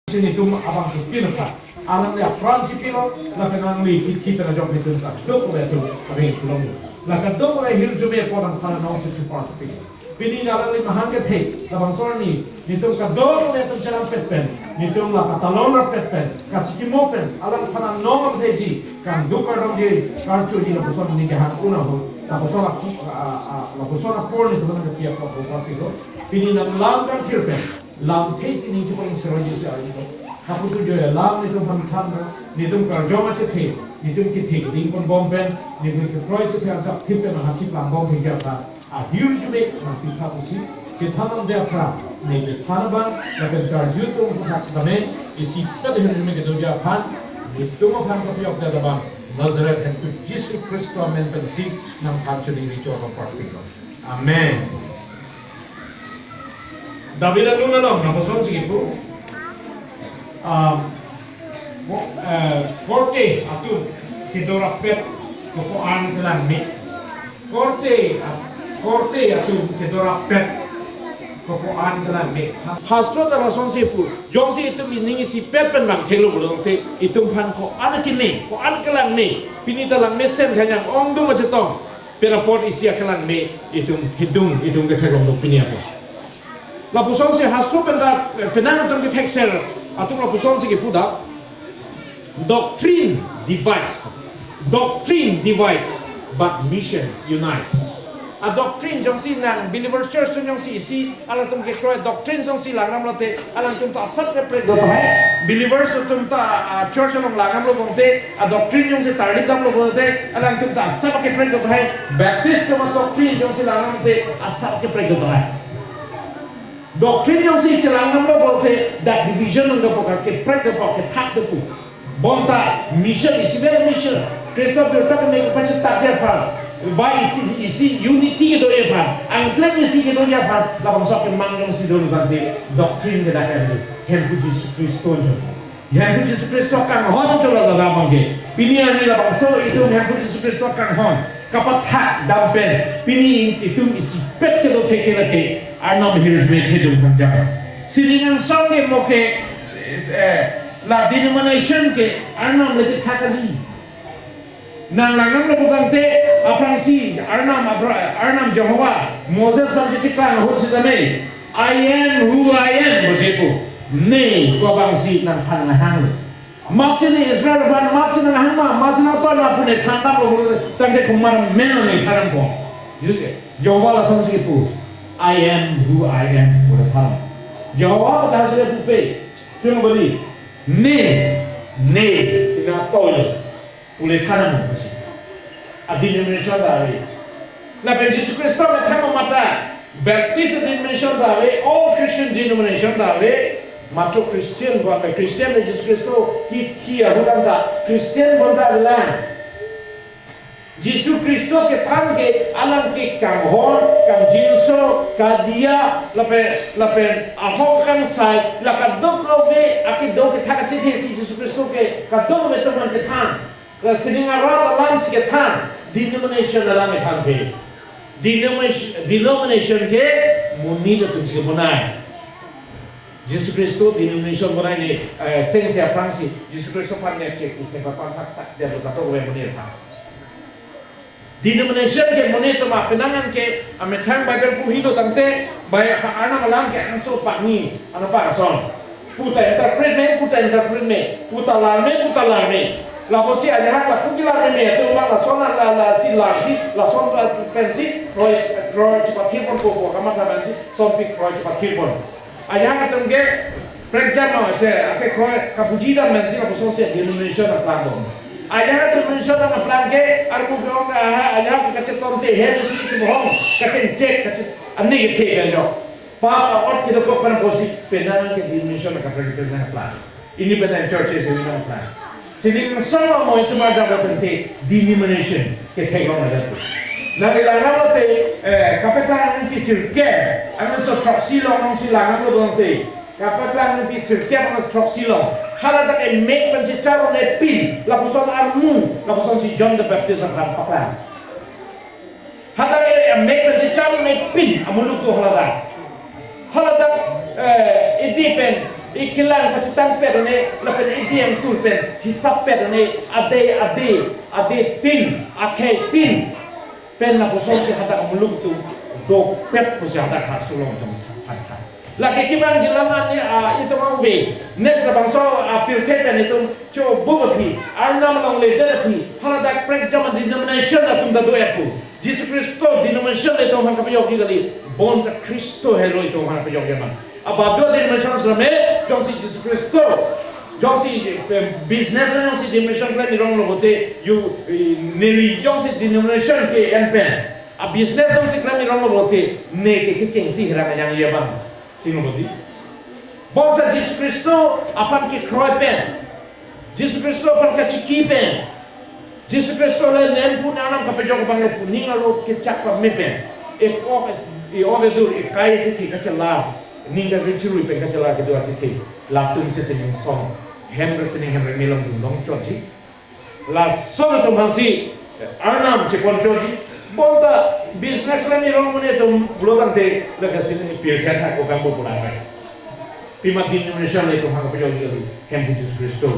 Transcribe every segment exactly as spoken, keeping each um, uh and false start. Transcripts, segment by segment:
Si netum abang chepilo ta. Alangli apran chepilo, lapen alangli kithi pen ajok netum ta. Dok le tu, ring pulo. La kadokave hirjume apot nangphan anong si chepar chepilo. Pini alangli mahan kethe, labangso arni, netum kadokave netum cherampet pen, netum la katalon rapet pen, kachikimo pen, alangphan anong theji, kangduk kardom ji, karcho ji lapuson ning kehang un ahut, lapuson ap-, a, a, lapuson apor netum nangkepi apot bo parpilo. Pini nanglam kangthir pen, lamthe si ning chepon seroi jese arni ko. Kaputu joya lam netum phan than ra, netum karjong achethe, netum kethe keding ponbom pen, netum kekroi chethe angkap thip pen ahathi plangbom thengja phan. Ahirjume nangpitha pusi, kethan ong dia phan, ne kethan abang, lapen karju atum puthak setame, isipet ahirjume kedo dia phan, netum aphan kapiok dia abang, Nazareth Hemphu Jisu Khristo amen pensi, nangphan choningri chor parpilo. Amen. David alun along, lapuson si kipu. Um, ko-, eh, korte atum kedo rapet, ko-, ko-an kelang me. Korte, a-, korte atum kedo rapet, ko-, ko-an kelang me. Hastro ta lason si pu, jongsi itum ining isipet pen bang thelo pulote, itum phan ko-an keme, ko-an kelang me. Pini ta langmesen khanyang ongdung achetong. Pen apot isi akelang me itum hidung, itum ketheklong dok pini apot. Lapuson si hastro pen ta, penang atum kethekser, atum lapuson si kipu dak, "Doctrine divides, doctrine divides, but mission unites." A doctrine jongsi nang believer church atum jongsi isi alangtum kekroi doctrine jongsi langdamlote, alangtum ta asap keprek do tahai. Believers atum ta, ah, church along langdamlo bonte, a doctrine jongsi tarlip damlo bonte, alangtum ta asap keprek do tahai. Baptist atum a doctrine jongsi langdamte, asap keprek do tahai. Doctrine jongsi chelangdamlo bonte, dak division nang dopo ka, keprek dopo, kethak dopo. Bonta mission, isi bela mission. Khristo birta keme kepachetak ji aphan. Ba isi, isi unity kedo ji aphan. Angkleng isi kedo ji aphan. Labangso kemang jongsi dolo tangte doctrine ke dak em. Hemphu Jisu Khristo jo. Hemphu Jisu Khristo kanghon jo la dada bangke. Pini arni labangso itum Hemphu Jisu Khristo kanghon. Kapathak dam pen. Pini itum isipet kedo theke lake. Arnam hirjume thedung kangjang. Sining angsong ke mo ke, eh, la denomination ke arnam le kethak kali. Nang langdamlo putangte, aphrangsi arnam, Abra-, arnam Jehovah, Moses bang kecheklang ahut sitame, "I am who I am," pusi pu. Ne, ko bangsi nangphan nanghang. Matsi ne Israel aphan, matsi nanghang ma, matsi nangtoi ma pu ne thandamlo putangte komat amen ne thandampo. Jehovah lason si pu, "I am who I am," pu ne than. Jehovah pu ta si pupe, pu bali. Ne, ne, si nangtoi. Pule thanam pusi. A denomination ta ave. Lapen Jisu Khristo methang mata, Baptist denomination ta ave, all Christian denomination ta ave, matro Christian ba, Christian le Jisu Khristo kithi ahut anta Christian bonta avelang. Jisu Khristo kethan ke alang ke kanghon, kangjinso, kadia, lapen, lapen ahok kangsai, la kadokave akedo kethak kachethe si Jisu Khristo ke kadokave atum aphan kethan. La sining arat alam si kethan, denomination alam kethan ke. Denomination, denomination ke monit atum si bonai. Jisu Khristo denomination bonai ne, eh, sengsi aphrangsi, Jisu Khristo aphan ne chek, ne papan thak sak, dia lo tato kove monit aphan. Denomination ke monit atum apinangan ke, amethang Bible pu hilo tangte, bai ha arnam alam ke angso pakni, ano pa ason. Puta interpret me, puta interpret me, puta lar me, puta lar me. Lapusi ajahak lapu kelar me, atum ma lason la, la, si lar si, lason la pensi, kroi, kroi chepathir ponpo, kamatha pensi, sonpi kroi chepathir pon. Ajahak atum ke prekjam ma che, ake kroi kapuji dam pensi, lapuson si denomination aplang bom. Ajahak denomination aplang ke, arpu ke ong ka, ajahak kachetonte, he si chebohong, kachechek, kache, ani kethe kan jo. Pap ot kedokok pen pusi penang ke denomination kaprek nangplang. Independent churches nangplang. Sining angsong mo itum arjap tangte denomination ketheklong aja tu. Nang ilang nang lote, eh, kapeklang nangpi sirkep, angso throksi along si lang nang lo tangte. Kapeklang nangpi sirkep angso throksi along. Hala dak emek pen chechar un-e pin, lapuson armu, lapuson si John the Baptist aphan paklang. Hadak emek pen chechar un-e pin amuluk do haladak. Haladak, eh, idi pen, Ikelang kachetang pet un-e, lapen edi angtur pen hisap pet un-e, ade ade, ade tin, akhei tin pen lapuson si hadak muluk atum dopet pusi hadak ha sulong atum than than. Lake kevangji alam an-e, ah, itum ave. Next labangso, ah, pirthe pen itum chobu aphi, Arnam alongle det aphi, haladak prekjam denomination atum ta do-et pu. Jisu Khristo denomination le itum aphan kapajokji kali, bonta Khristo helo itum aphan kapajokji ma. Abadu denomination same, jongsi Jisu Khristo, jongsi, eh, business jongsi denomination klem irong lo bote, you, eh, neli jongsi denomination ke-en pen, a business jongsi klem irong lo bote, ne ke kechengsi hirang yang ye bang. Sino bodi. Bonta Jisu Khristo aphan kekroi pen, Jisu Khristo aphan kachiki pen, Jisu Khristo le nen pu nanam kapajok abang le pu ning arlo kechak pame pen, e-ok, e-ok edur, ekai chethe kachela, ning kachirui pen kachela kedo achethe, latum si sining song, hem re sining hem re melong dun long chotji. Lason atum aphansi Arnam chepon chotji. Bonta business le mi rong mune atum pulo tangte, lake sining pirthe athak ko kangbo pulang. Pima denomination le itum aphan kapajokji kali, Hemphu Jisu Khristo,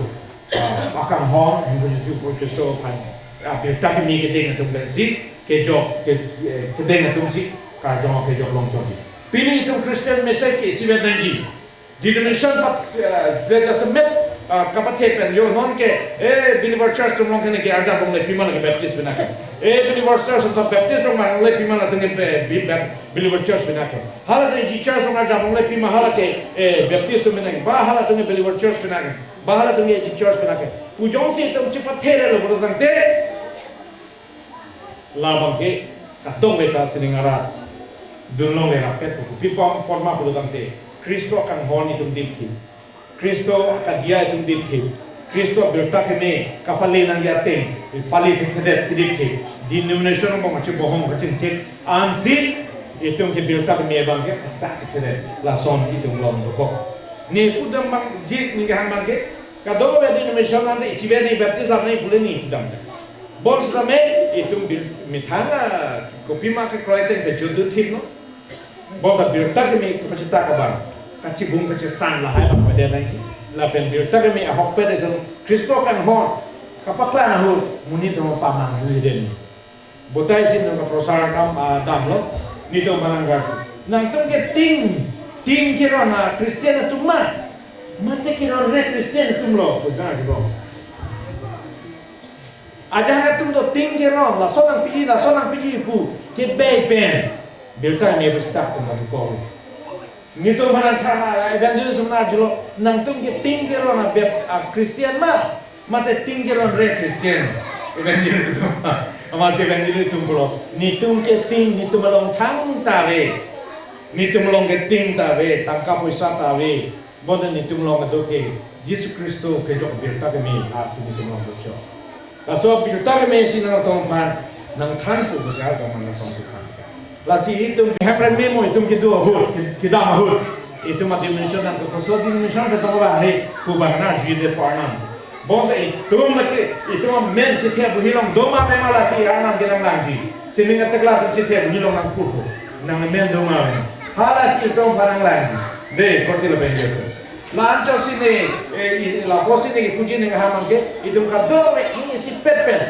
ah, akanghon, Hemphu Jisu Khristo aphan, ah, birta keme kedeng atum pensi kejok, ke, eh, kedeng atum si karjong kejok long chotji. Pini itum Christian message ke isivet nangji. Denomination pat, eh, veja semet, ah, kapathe pen yo non ke, eh, Believer Church atum along ke ne ke arjap longle pima lake Baptist pina ke. Eh, Believer Church atum Baptist along longle pima latum ke Be-, Be-, Be-, Believer Church pina ke. Hala ke G Church along arjap longle pima hala ke, eh, Baptist atum pina ke. Ba hala atum ke Believer Church pina ke. Ba hala atum ke G Church pina ke. Pu jongsi itum chepathere lo pulo tangte, labang ke kadokave ta sining arat dun longle rapet pu. Pi apot ma pulo tangte, Khristo akanghon itum dipthe, Khristo akadiya itum dipthe, Khristo abirta keme kapale nangji ateng pale thekthedet kedipthe, denomination angbong kachebohong kachingchek ansi itum ke birta keme abang ke ta thekthedet, lason itum long dokok. Ne pudam abang ji ning kehang abang ke, kadokave denomination ante isivet ne Baptist apnai pule ne pudam. Bonsitame itum bil methang, ah, kopima kekroi ateng kejut dun thik non. Bonta birta keme kepachethak abang, kachibung kachesang lahai abang pade nangji. Lapen birta keme ahokpet itum Khristo akanghon kapaklang ahut monit atum pamang dun den. Bonta isi nang kaprosar kam, ah, damlo, netum manang gar. Nangtum ke tin, tin keron a Christian atum ma, mate keron re Christian atum lo, pusi nang arjulo. Ajahak atum do tin keron, lason nangpiji, lason nangpiji pu kebe pen, birta keme pachethak atum bagi kol. Netum aphan nangthan, ah, evangelism nang arjulo, nangtum ke tin keron a Bap-, a Christian ma, mate tin keron re Christian. Evangelism. Amatsi evangelism pulo, netum ke tin, netum along thang ta ave. Netum along ke tin ta ave, tangka poisa ta ave. Bonta netum along kedo ke Jisu Khristo kejok birta keme, lasi netum along kejok. Laso birta keme si nangtum aphan nangthan pu besar kaman lason si than. Lasi itum hem re memo itum kedo ahut, ke-, kedam ahut, itum a denomination nang ketoso denomination ke tong abang he pu abang nangjuide pu Arnam. Bonta itum mache, itum amen chethe abuhi along do ma ave ma, lasi Arnam ke nanglangji. Sining atekla atum chethe abuhi along nangpupo, nang amen do ma ave ma. Halasi itum aphan nanglangji. Dei, korte lapen itum. La-anchot si ne, eh, i-, lapusi ne kipuji nang kehang abang ke, itum kadokave ning isipet pen,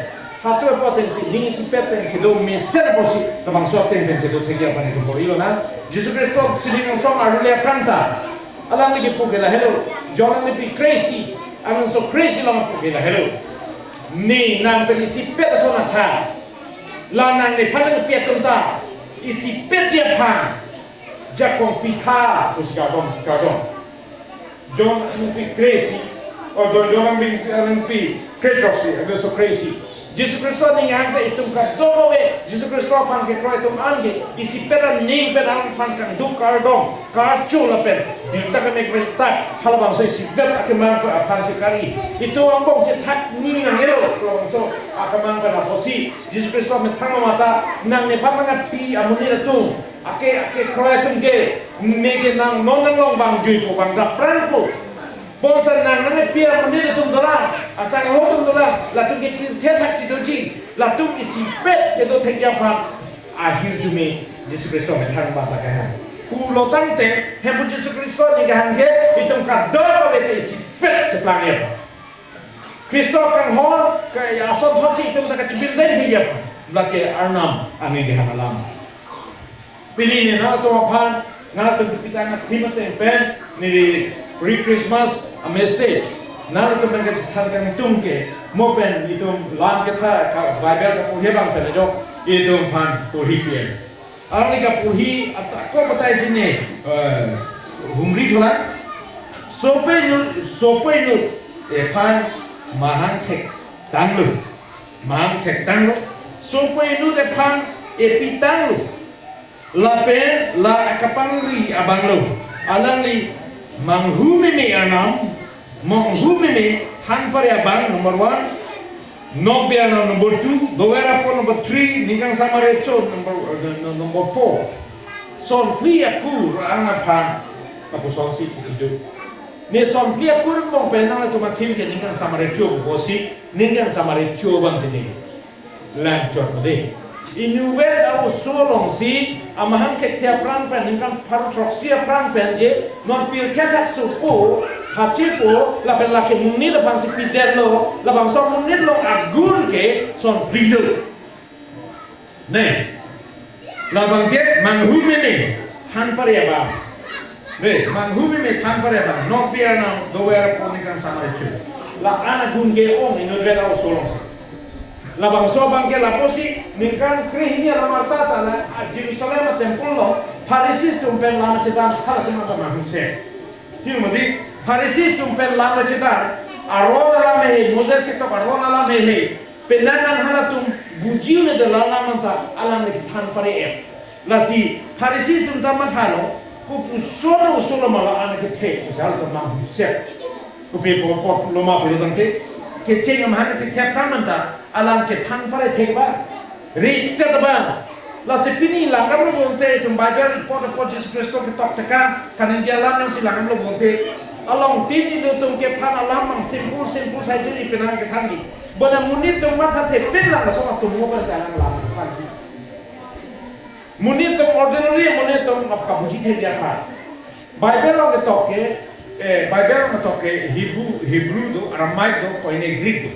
halaso apot ateng si ning isipet pen kedo mesen apotsi labangso ateng pen kedo thekji aphan itum bor-ilo nang. Jisu Khristo sining angsong arule aphrang ta, alangli kipu ke lahelo, John Anglenpi kre-isi, angsong kre-isi along kipu ke lahelo. Ne nang pen isipet ason athak, la nang nephan nangpi atum ta isipetji aphan jakong pitha pusi kardom, kardom. John Anglenpi kre-isi, o John, John Anglenpi, Anglenpi kre-throksi, angsong kre-isi. Jisu Khristo aning hangke itum kadokave Jisu Khristo aphan kekroi atum an ke isipet aning pen aphan kangduk kardom, karcho lapen birta keme kepachethak halabangso isipet akemang aphan si kari. Itum angbong chethak ni nangjilo, halabangso akemang pen apotsi Jisu Khristo methang mata nang nephan nangpi amonit atum, ake, akekroi atum ke, ne ke nang non nanglong abang jui pu abang ta prang pu. Bonta nang nangpi amonit atum dolang, asang ahut atum dolang, latum ke pirthe athak si doji, latum isipet kedo thekji aphan ahirjume Jisu Khristo methang abang ta kehang. Pulo tangte, Hemphu Jisu Khristo aning kehang ke, itum kadokave te isipet keplang ya. Khristo kanghon, ke ason thotsi itum ta kachibindeng thek ya. Lake Arnam aning kehang alam. Pini ne nangtum aphan, nangtum pita nang thima teng pen, ne pre-Christmas a message. Nangtum pen kachethan kangtung ke, mo pen itum lam ketha ka Bible kaporhi abang pen ajok, itum aphan porhi ke. Alangli kaporhi, ata ko batai sini, eh, humri tholang. Sope inut, sope inut, ephan mahang thektanglo. Mahang thektanglo. Sope inut ephan epitanglo. Lapen la akapangri abanglo. Alangli manghu meme Arnam, manghu meme thanpare abang number one, nokbe Arnam number two, dover apor number three, ningkan samare cho number, uh, number four. Son phli akur ang aphan, tapusonsi pukidu. Ne son phli akur bong penang atum athim ke ningkan samare cho bosi, ningkan samare cho bang sini. Lang chot made. Inutvet a-oso alongsi, amahang thekthe aphrang pen, ningkan pharo throksi aphrang pen je, non pirkethak supo, hachipo, lapen lake monit aphansi pidetlo, labangso monit along agun ke, son phli do. Ne. Labang ke, manghu meme, thanpare abang. Ve, manghu meme thanpare abang, nokbe Arnam, dover apor ningkan samare cho. La-an agun ke-ong inutvet a-oso along. Labangso abang ke lapusi, ningkan krehini alam arta ta la, a Jerusalem a temple along, Pharisees atum pen lam chedan, halatum anta manghu se. Thil madi, Pharisees atum pen lam chedan, aron alam he, Moses ketok aron alam he, penang an halatum buji un-e de la lam anta, alangli thanpare-et. Lasi Pharisees atum ta mathalo, kopuson oso lo ma la-an kethe, misal ta manghu se. Kopi apot lo ma pulo tangte, kecheng amahang kethe aphrang anta, alang ke thanpare thek ba, reset ba. Lasi pini langdamlo bonte, itum Bible apot apot Jisu Khristo ketok teka, kaningje alam nangsi langdamlo bonte. Along tin ilitum kethan alam mang simple, simple sai sini penang kethan di. Bana monit atum mathathe pen lang lason atum mo kan sai lang lang kethan di. Monit atum ordinary, monit atum ap kabuji the dia pa. Bible along ketok ke, eh, Bible along ketok ke Hebrew, Hebrew do, Aramaic do, Koine Greek do.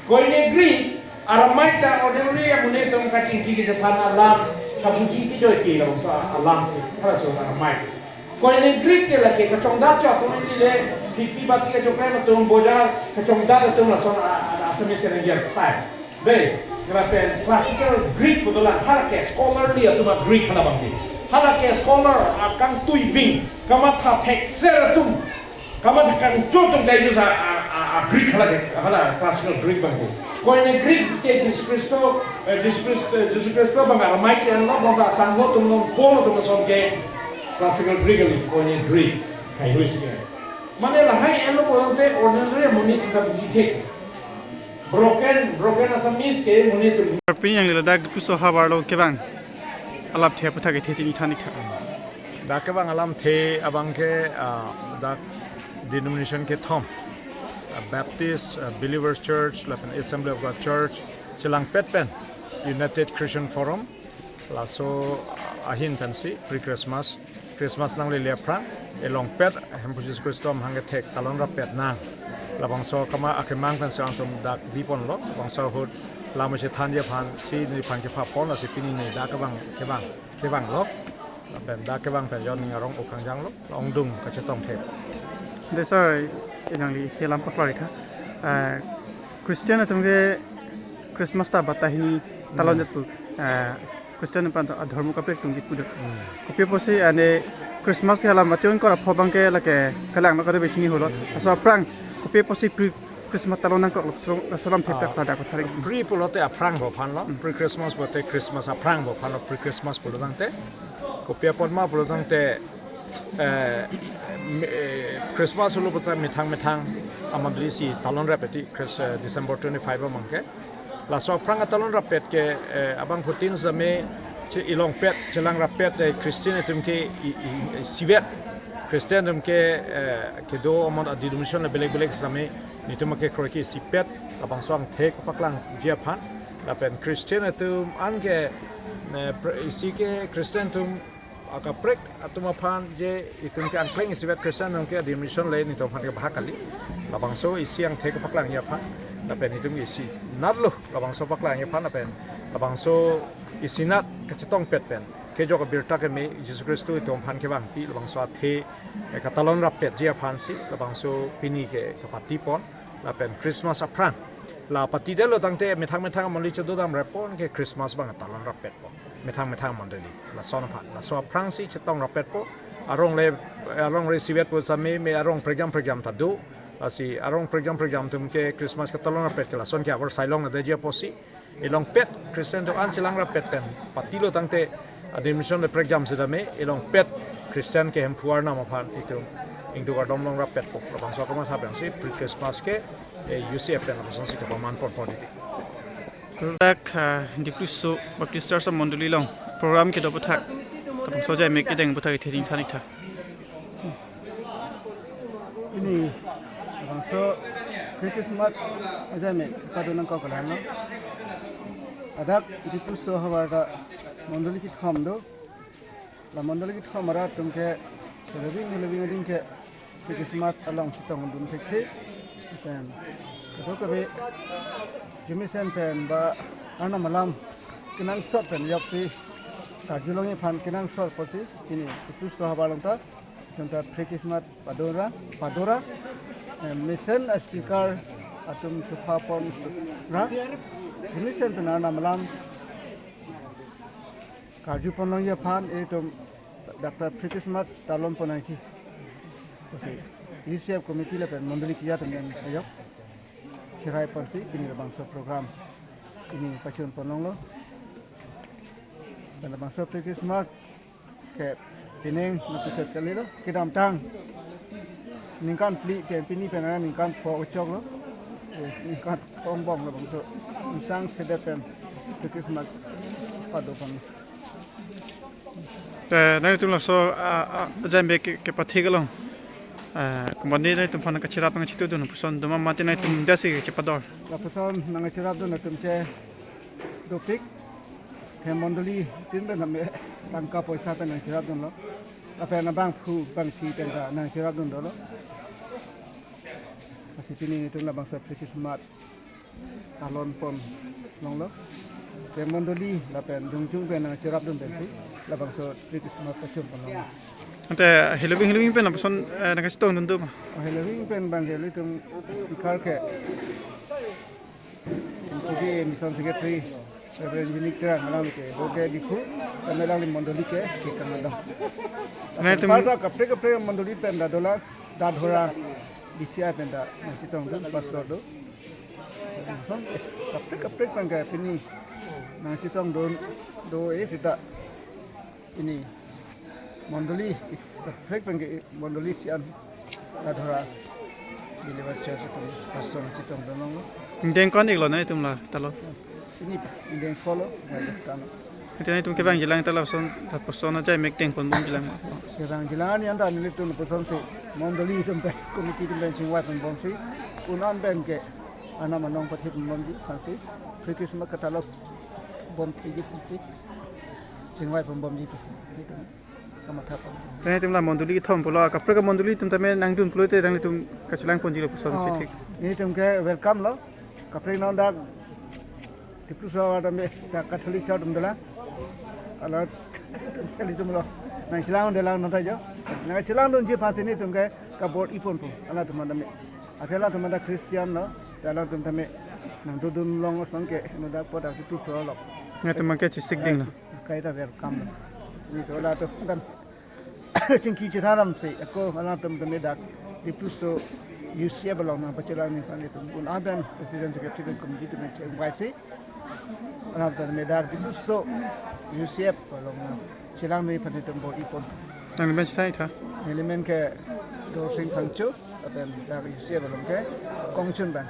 Koine Greek, Aramaic ta ordinary amonit atum kachingki kachethan alam, kabuji kejoi ke labangso alam ke, halaso Aramaic. Koine Greek ke lake kachongdat cho atum ili le, fifty bati kachongkai atum bojar, kachongdat atum lason a, a, Assamese Indian style. Dei, lapen classical Greek pu dolang, hala ke scholarly atum a-Greek hala abang ke. Hala ke scholar akangtui bing, kamatha thekser atum, kamatha kangjo atum ke-use a, a, a, a-Greek hala ke, hala classical Greek abang ke. Koine Greek ke Jisu Khristo, eh, Jisu Khristo, eh, Jisu Khristo abang Aramaic si enlo, bang asangho atum non Paul atum ason ke classical Greek kali, Koine Greek. Hai hui si ke. Mane lahai enlo pulote ordinary amonit atum ta buji thek. Broken, broken Assamese ke monit atum. Pini yang ladak puso habar lo kevang. Alap the aputhak kethe tini than ik tha. Dak kevang alamthe abang ke, ah, dak denomination kethom. Ah, Baptist, ah, Believers Church, lapen Assembly of God Church, chelangpet pen United Christian Forum, laso ahin pensi pre-Christmas, Christmas nanglele aphrang, elongpet, Hemphu Jisu Khristo amahang kethek talon rappet nang. Labangso kama akemang pensi alangtum dak biponlo, labangso ahut lam chethanji aphansi neliphan kepha pon, lasi pini ne dak kevang, kevang, kevanglo. Lapen dak kevang pen John Ning Arong okangjang lo, ongdung kachetong thek. Dei sir, inangli kelam paklar ik tha. Eh, Christian atum ke Christmas ta bata hini talon jat pu. Eh, Christian atum aphan adhormo kaprek atum kipu dak. Kopi apotsi ane Christmas ke hala mati onkor apho abang ke lake kalang lo kado bechini holot. Laso aphrang kopi apotsi pre Christmas talon nangkok lo, so, laso alamthe Ah, pek pada ko tharik. Pre pulote aphrang bo aphan lo, pre-Christmas pulote Christmas aphrang bo aphan lo, pre-Christmas pulo tangte. Kopi apot ma pulo tangte, eh, me-, eh, Christmas pulo pulote methang methang amadri si talon rappet ti Chris-, eh, December twenty-five amang ke. Laso aphrang atalon rappet ke, eh, abangphutin sitame che-, elongpet, chelang rappet, eh, Christian atum ke i, i, isivet. Christian atum ke, eh, kedo amon a-denomination le belek belek sitame, netum akekroi ke isipet, labangso angthek paklangji aphan. Lapen Christian atum an ke, eh, pre-, isi ke Christian atum Akaprek atum aphan je itum ke angkleng isivet Christian atum ke admission le netum aphan ke bahak kali. Labangso isi angthek paklangji aphan. Lapen itum isi natlo labangso paklangji aphan lapen labangso isi nat kachetongpet pen kejok abirta keme Jisu Khristo itum aphan kevangpi labangso athe, eh, katalon rappetji aphansi labangso pini ke kapatipon lapen Christmas aphrang. La patidetlo tangte methang methang amondoli chododam rappon ke Christmas abang talon rappetpo. Methang methang amondoli. Lason aphan. Laso aphrangsi chetong rappetpo. Arong le, arong le isivetpo sami me arong prekjam prekjam ta do. Lasi arong prekjam prekjam atum ke Christmas katalon rappet ke lason ke avar sailong na deji apotsi. Ilongpet Christian atum an chelang rappet pen patilo tangte admission le prekjam setame ilongpet Christian ke Hemphu Arnam aphan itum ingduk kardom long rappetpo. Labangso akama thap yangsi pre-Christmas ke, eh, U C F pen labangso si kapaman ponpon titi. Dak, ah, Dipluso Baptist Church amondoli along program kedo aputhak labangso ajai mek kedeng aputhak ithening thanik tha. Pini labangso pre-Christmas ajai mek padonang kau kalanlo. Adak Dipluso havar ta mondoli kethom do. La mondoli kethom arat atum ke selebing selebing ading ke pre-Christmas along chetongdun thekthe. Pen kadokave jemesen pen ba Arnam alam kenangsot pen ajoksi karjulongji aphan kenangsot apotsi pini Dipluso havar along ta itum ta pre-Christmas padora padora, eh, mesen a-speaker atum chupha ponra jemesen pen Arnam alam karju ponlongji aphan itum dak ta pre-Christmas talon pon nangji. Lasi U C F committee lapen mondoli keja atum pen ajok cherai ponsi pini labangso program pini pachun ponlonglo. Pen labangso pre-Christmas ke pining nangpuchot kalilo, kedamtang ningkan phli pen pini pen ningkan pho kechoklo. Eh, ningkan pho angbong labangso ingsang sedet pen pre-Christmas padopon. Te nanglitum laso, ah, ah, ajai mek ke, kepathik along, ah, komatne nanglitum aphan nangkacherap nangkachetongdun lapuson do ma mate nanglitum dasi chepador? Lapuson nangkacherapdun atum ke dopik. Hem mondoli tin pen name tangka poisa pen nangcherapdunlo. Lapen abangphu bangphi pen ta nangcherapdun dolo. Lasi pini netum labangso pre-Christmas talon ponlonglo. Hem mondoli lapen jongjung pen nangcherapdun pensi labangso pre-Christmas pachun ponlonglo. Ante heloving heloving pen lapuson, eh, nangkachetongdun do ma? Oh, heloving pen abang ke ilitum speaker ke N K B A Mission Secretary Reverend Unique Terang alangli ke bo ke Diphu, kami alangli mondoli ke kekang adong. Nanglitum pada kaprek kaprek mondoli pen ta dolang, ta dhora B C I pen ta nangchetongdun pastor do. Lason kaprek kaprek pen ke pini nangchetongdun do-e seta pini mondoli is kaprek pen ke mondoli isi an ta dhora Believer Church atum pastor nangchetongdun longlo. Ingdeng ko-an iklo nanglitum la talon? Pini ingdeng pholo, mai tano. Ante nanglitum kevangjilang ta lapuson, lapuson ajai mek deng ponbomjilang ma? Kevangjilang an anta nelitum lapusonsi mondoli atum pen committee atum pen chingvai ponbomsi un-an pen ke Arnam anong pathipon bomji aphansi pre-Christmas katalon bomtheji aphansi chingvai ponbomji aphansi kamatha pon. Te nanglitum la mondoli kethom pulo, kaprek amondoli atum tame nangdun pulote nanglitum kachelang ponji lapuson si thik. Netum ke welcome lo. Kaprek non dak Dipluso havar tame dak Catholic Church atum dolang. Alanglitum lo nangchelang dolang non ta jo. Nangchelangdunji aphansi netum ke kabor-i ponpo. Alanglitum tame, akhela atum ta Christian lo. Te alanglitum tame nangdodun long asong ke no dak po dak Dipluso lo. Nanglitum ke chesik dinglo. Kaita welcome. Netum latum dam chingki chethan damsi ako alanglitum tame dak Dipluso U C F along nangpachelang nangji aphan itum un-an pen President Secretary pen committee atum pen chingvaisi alanglitum tame dak Dipluso U C F along nangchelang nangji aphan itum bor-i pon. Nangli men chethan tha? Neli men ke Dorsing Phangcho, lapen dak U C F along ke kongchun abang.